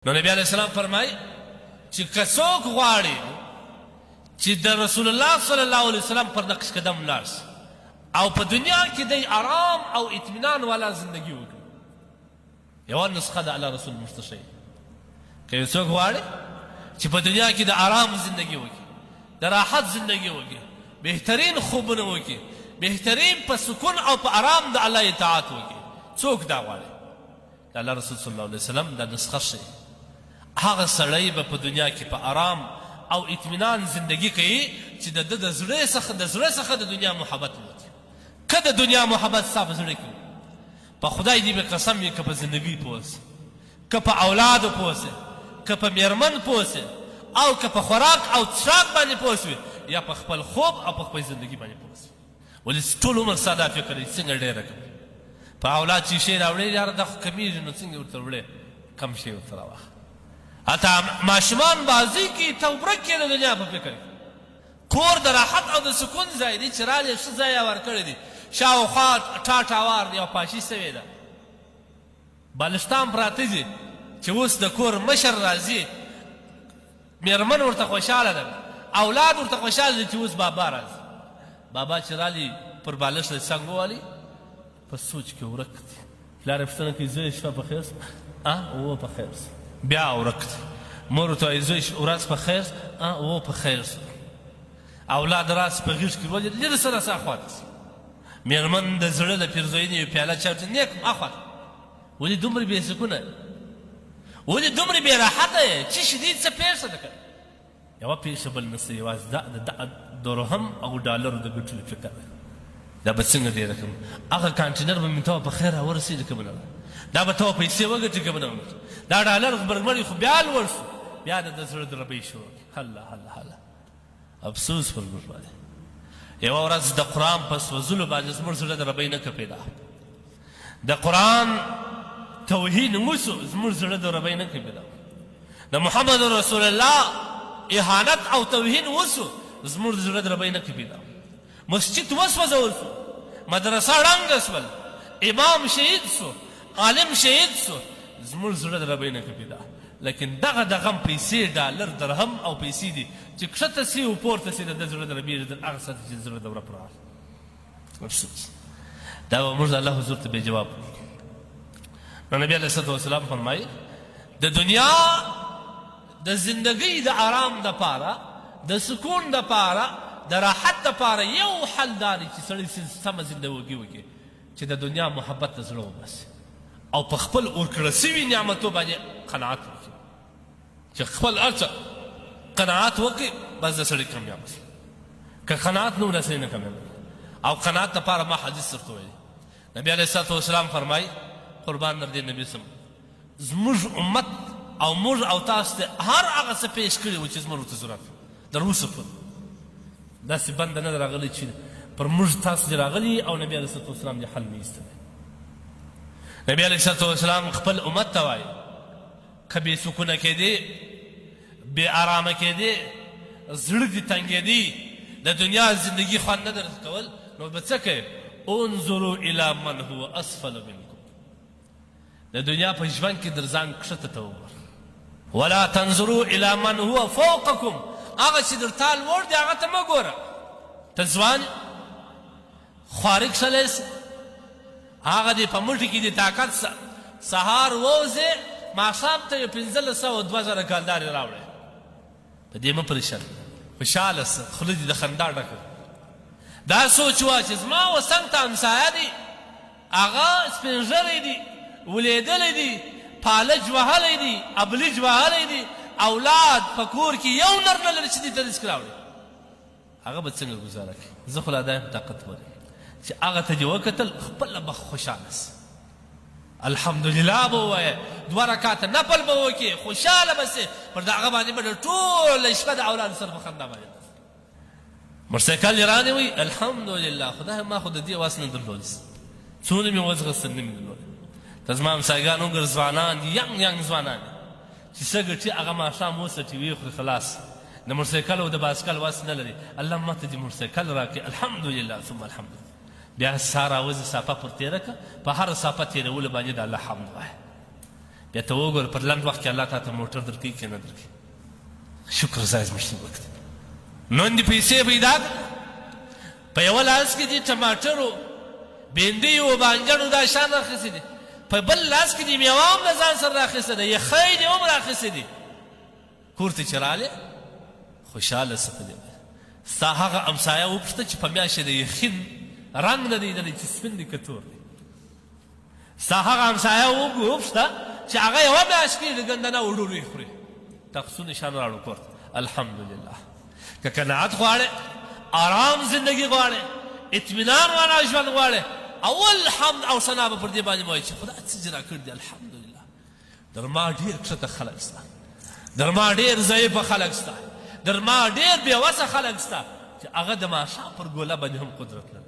نو نبی علیه السلام فرمایي چې که څوک غواړي چې د رسول الله صلی الله علیه وسلم پر نقش قدم لاړ شي او په دنیا کې دی آرام او اطمینان والا زندگی وکړي، یوه نسخه د الله رسول موږ ته ښیي. که یو څوک غواړي چې په دنیا کې د آرام زندگی وکړي، د راحت زندگی وکړي، بهترین خوبونه وکړي، بهترین په سکون او په آرام د الله اطاعت وکړي، څوک دا غواړي؟ د الله رسول صلی الله علیه وسلم دا نسخه ښیي. هغه سړی به په دنیا کې په ارام او اطمینان زندګي کوي چې د ده د زړه څخه د زړه څخه د دنیا محبت ووتي. که د دنیا محبت ستا په زړه کې وي، په خدای دې به قسم وي که په زندګۍ پوه سې، که په اولادو پوه سې، که په میرمن پوه سې او که په خوراک او څښاک باندې پوه سوې یا په خپل خوب او په خپل زندګي باندې پوه سې. ولې ټول عمر ستا دا فکر وي څنګه ډېره کړم په اولاد چې شی راوړې، یاره دا خو کمیږي نو څنګه ورته وړې، کم شی ورته راواخله. حتی ماشومان بازي کوي، ته ورک یې د دنیا په فکر کې. کور د راحت او د سکون ځای دی چې رالې ښه ځای یې ورکړی دی، شاوخوا ټا ټاوار دی او پاشي سوې ده، بالښتان پراته دي، چې اوس د کور مشر راځي، مېرمن ورته خوشحاله ده، اولاد ورته خوشحاله دي چې اوس بابا راځي. بابا چې رالی پر بالښت یې څنګ ووالي، په سوچ کې ورک دی. پلار یې پوښتنه کوي، زوی شپه په خیر سوه؟ اه، په خیر سوه. بیا ورک دی. مور ورته وایي، زوی ورځ په خیر سوه؟ اه، په خیر سوه. اولاد راس په غېږ کې ولې لرې سره سا خواته سي. مېرمن د زړه له پیرزوینې یو پیاله چای ورته نیک اخوا ته. ولې دومره بې سکونه، ولې دومره بې راحته یې؟ څه شي دي، څه پېښه ده؟ که یوه پېښه بل نسته، یوازې دا د درهم او ډالرو د ګټلو فکر دی. دا به څنګه ډېره کړم، هغه کانټینر به مې ته په خیر راورسېږي که به نه، دا به ته پیسې وګټي که به نه وګټي، دا ډالر غبرګمړی خو بیا لوړ شو، بیا د ده زړه دربۍ شو. الله الله الله، افسوس پر موږ باندې. یوه ورځ د قرآن په سوځلو باندې زموږ زړه د ربۍ نه کپېده، د قرآن توهین وسو زموږ زړه د ربۍ نه کپېده، د محمد رسول الله اهانت او توهین وسو زموږ زړه د ربۍ نه کپېده، مسجد وسوځول سو، مدرسه ړنګه سول، امام شهید سو، عالم شهید سو، زموږ زړه د ربۍ نه کپېده. لیکن دغه د غم پیسې ډالر درهم او پیسې دي چې کښته سي او پورته سي، د ده زړه دربېږي تر هغه ساعته چې زړه دوره پر راغله. افسوس، دا به موږ د الله حضور ته بې جواب. نو نبی علیه الصلاة والسلام فرمایي د دنیا د زندګۍ د آرام د پاره، د سکون د پاره، د راحت د پاره یو حل دا دی چې سړی سمه زندګي وکړي چې د دنیا محبت د زړه وباسي او په خپل ورکړه سوي نعمتو باندې قناعت وکړي. چې خپل هر څه قناعت وکړي بس د سړي کامیاب شي. که قناعت نه ولري سړی نه کامیاب. او قناعت لپاره ما حدیث درته ویلی، نبی علیه الصلاة والسلام فرمایي، قربان در دې نبی سم، زموږ امت او موږ او تاسو ته هر هغه څه پیش کړي وو چې زموږ ورته ضرورت در اوسه پورې داسې بنده نه راغلی چې پر موږ تاسو دې راغلی او نبی علیه الصلاة والسلام دې حل نه ایستلی. نبی علیه الصلاة والسلام خپل امت ته وایي که بې سکونه کېدې، بې ارامه کېدې، زړه دې تنګېدی، د دنیا زندګي خوند نه درته کول، نو به څه کوې؟ انظروا الی من هو اسفل منکم، د دنیا په ژوند کې در ځان کښته ته وګوره. ولا تنظروا الی من هو فوقکم، هغه چې در تا لوړ دی هغه ته مه ګوره. ته ځوان خواري کښلی سه، هغه دې په مټي کې دې طاقت سه، سهار ووځې ماښام ته یو 1500 2000 کالدارې راوړې، په دې مه پریشان، خوشحاله سه، خوله دې د خندا ډکه. دا سوچ وه چې زما و څنګ ته همسایه دی، هغه سپین ږیری دی، ولیدلی دی، پالج وهلی دی، ابلیج وهلی دی، اولاد په کور کې یو نر نه لري چې دې ته رزق راوړي، هغه به څنګه ګزاره کوي؟ زه خو لا دا هم طاقت ولرم چې هغه ته دې وکتل خپله به خوشحاله سي، الحمدلله به ووایې، دوه رکعته نفل به وکړې، خوشحاله به سې، پر هغه باندې به ټوله شپه د اولادو سره په خندا باندې موټرسایکل یې رانیوی، الحمدلله خدای ما خو د دې وس نه درلود، څونه مې وځغستل نه مې درلود. ته زما همسایګان وګوره، ځوانان دي، ینګ ینګ ځوانان دي چې څه ګټي هغه ماښام وڅټي ویې خوري خلاص، د موټرسایکل او د باسکل وس نه لري. الله ما ته دې موټرسایکل راکړي، الحمدلله ثم الحمدلله. بیا سا راوځي، ساپه پر تېره که، په هره ساپه تېرولو باندې د الله حمد وایه. بیا ته وګوره پر لنډ وخت کې الله تا ته موټر درکوي که نه درکوي. شکر ځای زموږ وکړي. نن دې پیسې پیدا کړې، په یوه لاس کې دې ټماټرو، بېندیو او بانجڼو دا شیان راخیستي دي، په بل لاس کې دې مېوه هم له ځان سره راخیستې ده، یخی دې هم راخیستې دي. کور ته چې رالې خوشحاله سه په دې باندې. ستا هغه همسایه وپوښته چې په میاشت د یخین رنګ نه دی لیدلی چې سپین دی که تور دی. ستا هغه همسایه وپوښته چې هغه یوه میاشت کېږي ګندنه او ډوډۍ خوري. تا خو څو نشان راوړو کور ته، الحمدلله. که قناعت غواړې، آرام زندګي غواړې، اطمینان والا ژوند غواړې، اول حمد او ثنا به پر دې باندې وایي چې خدای څه دې راکړي دي، الحمدلله. در ما ډېر کښته خلک شته، در ما ډېر ضعیفه خلک شته، در ما ډېر بې وسه خلک شته چې هغه د ماښام پر ګوله باندې هم قدرت نه.